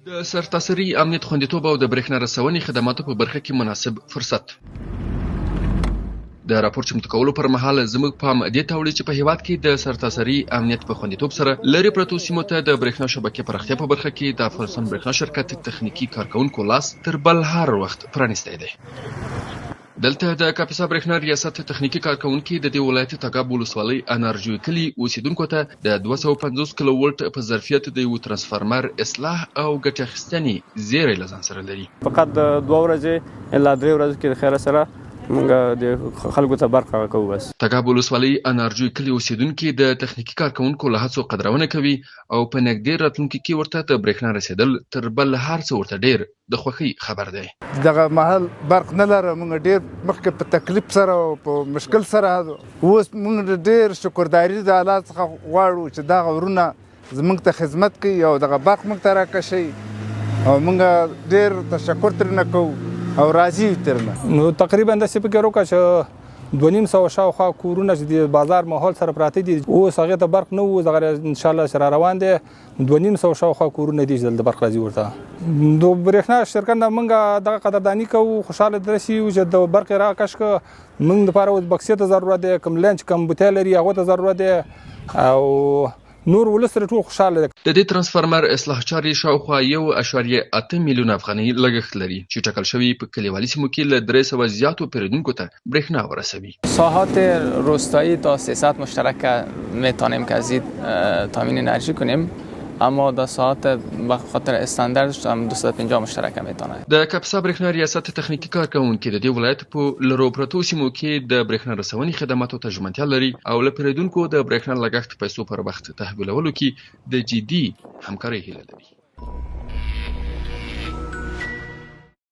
د سرتاسري امنیت خوندیتوب او د برېښنا رسونې خدماتو په برخه کې مناسب فرصت. د راپور چمتو کولو پر مهال زموږ پام دې ته اوړي چې په هیواد کې د سرتاسري امنیت په خوندیتوب سره لرې پرتو سیمو ته د برېښنا شبکې پراختیا په برخه کې د افغانستان برېښنا شرکت تخنیکي کارکوونکو لاس تر بل هر وخت پرانیستی دی. دلته د کاپیسا برېښنا ریاست تخنیکي کارکوونکي د دې ولایت تګاب ولسوالۍ انارجوی کلي اوسېدونکو ته د 250 کیلو ولټ په ظرفیت د یو ترانسفارمر اصلاح او ګټې اخیستنې زیری له ځان سره لري. فقط 2 ورځې الا 3 ورځې کې د خیره سره موږ د خلکو ته برق کوو بس. تګاب ولسوالۍ انارجوی کلي اوسېدونکي د تخنیکي کارکوونکو له هڅو قدرونه کوي او په نږدې راتلونکي کې ورته د برېښنا رسېدل تر بل هر څه ورته ډېر د خوښۍ خبر دی. دغه محل برق نه لره، موږ ډېر مخکې په تکلیف سره او په مشکل سره، اوس موږ ډېر شکرداري د الله څخه غواړو چې دغه ورونه زموږ ته خدمت کوي او دغه برق موږ ته راکشوي او موږ ډېر تشکر ترېنه کوو او راضي یو ترېنه. نو تقریبا داسې فکر وکړه چې 250 شاوخوا کورونه چې د بازار ماحول سره پراته دي، اوس هغې ته برق نه و، دغه انشاءالله چې را روان دی 250 شاوخوا کورونه دي چې دلته برق راځي ورته. د برېښنا شرکت نه موږ دغه قدرداني کوو، خوشحاله درسي یو چې د برق یې راکش کړ. موږ دپاره اوس بکسې ته ضرورت دی، کوم لین چې کوم بوتی لري هغو ته ضرورت دی او نور ولس سره ټول خوشحاله دی. د دې ترانسفارمر اصلاح چارې شاوخوا 1.8 میلیون افغانۍ لګښت لري چې ټاکل شوې په کلیوالي سیمو کې له 300 زیاتو پیرودونکو ته برېښنا ورسوي. ساحات روستایی تا 300 مشترک میتونیم که از تامین انرژی کنیم، اما در ساعت به خاطر استانداردش هم 250 مشترک میتونه. د کاپیسا برېښنا ریاست تخنیکي کارکوونکي د دې ولایت په لرو پرتو سیمو کې د برېښنا رسونې خدماتو ته ژمنتیا لري او له پیرودونکو د برېښنا لګښت پیسو پر وخت تحویلولو کې د جدي همکارۍ هیله لري.